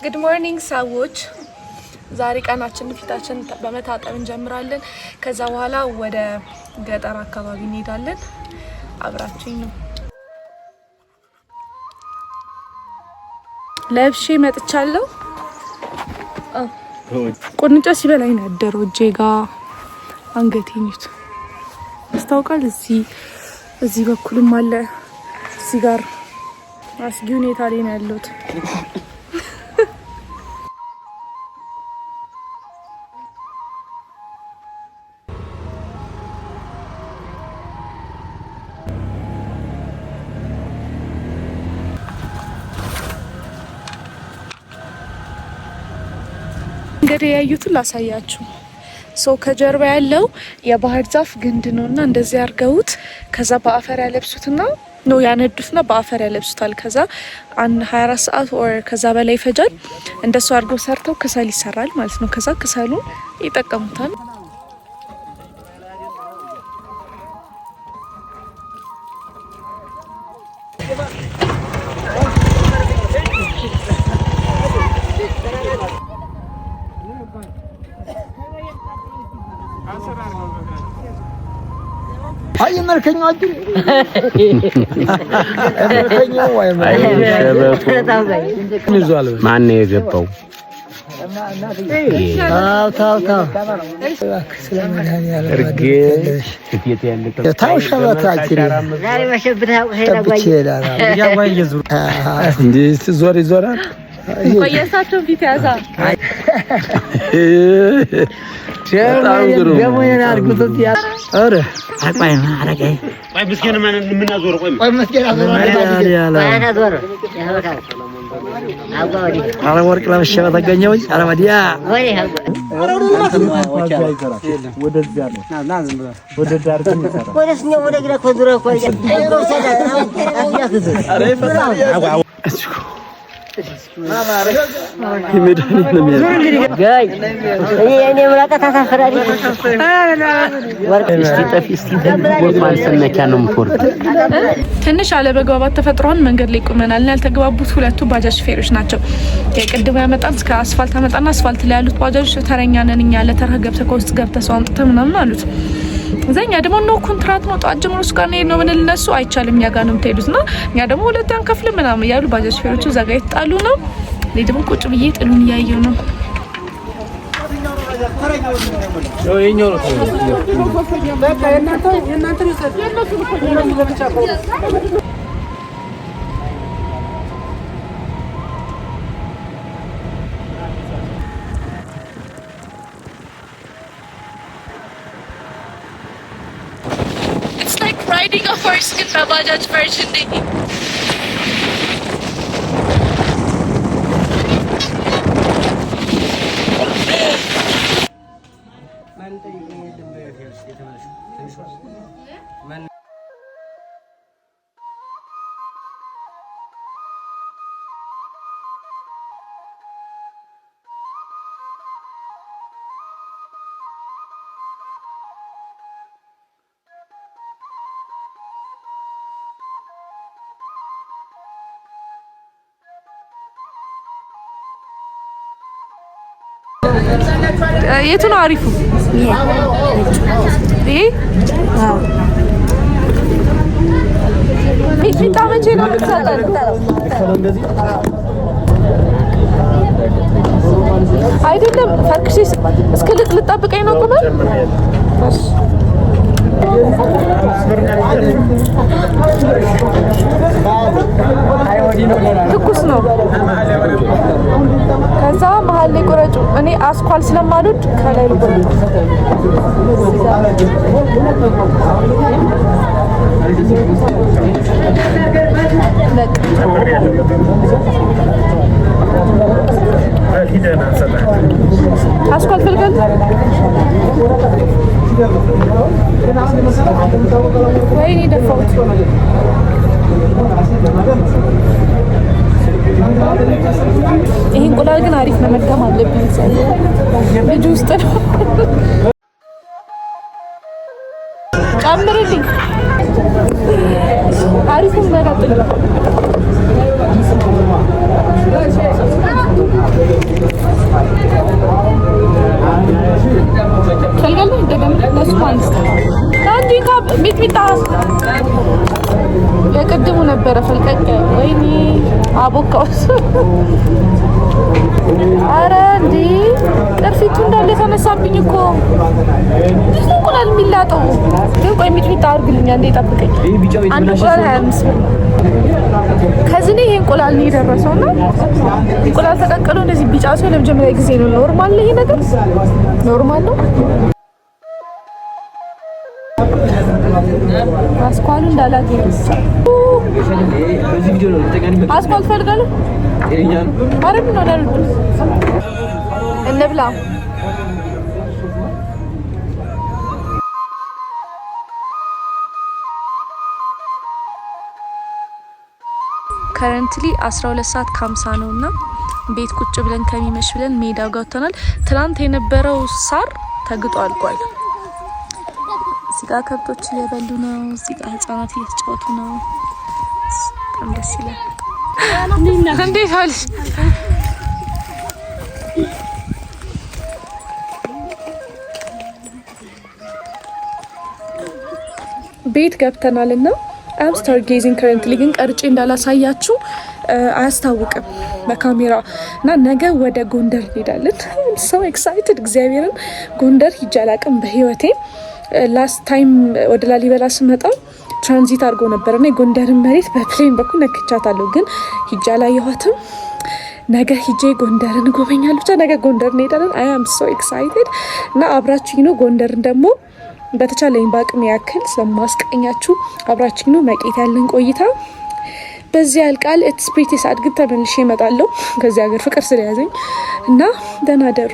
Good morning ሰዎች፣ ዛሬ ቀናችንን ፊታችን በመታጠብ እንጀምራለን። ከዛ በኋላ ወደ ገጠር አካባቢ እንሄዳለን። አብራችሁኝ ነው። ለብሼ መጥቻለሁ። ቁንጫ ሲበላኝ ነው ያደረው እጄ ጋ፣ አንገቴን ያስታውቃል። እዚህ በኩልም አለ። እዚህ ጋር አስጊ ሁኔታ ላይ ነው ያለሁት። እንግዲህ ያዩትን ላሳያችሁ። So ከጀርባ ያለው የባህር ዛፍ ግንድ ነው እና እንደዚህ አድርገውት ከዛ በአፈር ያለብሱትና ነው ያነዱትና በአፈር ያለብሱታል። ከዛ አንድ 24 ሰዓት or ከዛ በላይ ይፈጃል። እንደሱ አድርገው ሰርተው ከሰል ይሰራል ማለት ነው። ከዛ ከሰሉን ይጠቀሙታል። አይ መልከኛው አድር መልከኛው ወይ ማን ነው የገባው? ታው ታው ታው ሸበታችን እንዲህ ዞር ይዞራል። ቆየሳቸውን ፊት ያዛ። በጣም ግሩም። ኧረ ወርቅ ለብሼ በተገኘሁኝ። ኧረ ወዲያ ትንሽ አለመግባባት ተፈጥሯን መንገድ ላይ ቆመናል። እና ያልተግባቡት ሁለቱ ባጃጅ ሹፌሮች ናቸው። የቅድሞ ያመጣን እስከ አስፋልት አመጣና አስፋልት ላይ ያሉት ባጃጆች ተረኛ ነን እኛ፣ ለተራ ገብተህ ከውስጥ ገብተህ ሰው አምጥተህ ምናምን አሉት። እዛ እኛ ደግሞ no፣ ኮንትራት ነው፣ ጠዋት ጀምሮ እሱ ጋር ነው ምንል፣ እነሱ አይቻልም እኛ ጋር ነው የምትሄዱት እና እኛ ደግሞ ሁለት አንከፍልም ምናምን እያሉ ባጃጅ ሹፌሮቹ እዛ ጋር የተጣሉ ነው። እኔ ደግሞ ቁጭ ብዬ ጥሉን እያየሁ ነው። It's like riding a horse ግን በባጃጅ version ነኝ። የቱ ነው አሪፉ? ይሄ ሚጥሚጣ መቼ ነው የምትሰጠን? አይደለም ፈርክሼ እስከ ልጠብቀኝ ነው ቁመን። ትኩስ ነው። ከዛ መሀል ላይ ቁረጩ። እኔ አስኳል ስለማልወድ ከላይ ልቆረጥ። በቃ አስኳል ፈልጋለሁ። ወይኔ ደፋሁት። ይሄ እንቁላል ግን አሪፍ ነው፣ መድገም አለብኝ። ልጁ ውስጥ ነው። ጨምርልኝ። አሪፉን መረጥልኝ። ነበረ ፈልቀቅ። ወይኔ አቦካውስ! አረ እንዴ፣ ቅርፊቱ እንዳለ የተነሳብኝ እኮ። እንዴት ነው እንቁላል የሚላጠው? ግን ቆይ ሚጥሚጣ አድርግልኛ እንዴ፣ ጠብቀኝ። አንድ እንቁላል 25 ብር ነው። ከዚህ ይሄ እንቁላል ነው የደረሰው እና እንቁላል ተቀቅሎ እንደዚህ ቢጫ ሲሆን ለመጀመሪያ ጊዜ ነው። Normal ነው ይሄ ነገር፣ normal ነው። አስኳሉ እንዳላገኝ፣ አስኳል ትፈልጋለህ? አረ ምን ነው፣ እንብላ። Currently 12 ሰዓት ከ50 ነው እና ቤት ቁጭ ብለን ከሚመሽ ብለን ሜዳ ገብተናል። ትናንት የነበረው ሳር ተግጦ አልቋል። እዚህ ጋ ከብቶች እየበሉ ነው። እዚህ ጋ ህጻናት እየተጫወቱ ነው። በጣም ደስ ይላል። እንዴት ዋልሽ? ቤት ገብተናል እና I'm stargazing currently፣ ግን ቀርጬ እንዳላሳያችሁ አያስታውቅም በካሜራ። እና ነገ ወደ ጎንደር እንሄዳለን። So excited! እግዚአብሔርን ጎንደር ሂጄ አላቅም በህይወቴ። Last time ወደ ላሊበላ ስመጣ ትራንዚት አድርጎ ነበር እና የጎንደርን መሬት በ plane በኩል ነክቻታለሁ፣ ግን ሂጄ አላየኋትም። ነገ ሂጄ ጎንደርን እጎበኛለሁ። ብቻ ነገ ጎንደር እንሄዳለን። I am so excited እና አብራችሁኝ ነው። ጎንደርን ደግሞ በተቻለኝ በአቅሜ ያክል ስለማስቀኛችሁ አብራችሁኝ ነው። መቄት ያለን ቆይታ በዚህ ያልቃል። It's pretty sad፣ ግን ተመልሼ እመጣለሁ ከዚህ ሀገር ፍቅር ስለያዘኝ እና ደህና ደሩ።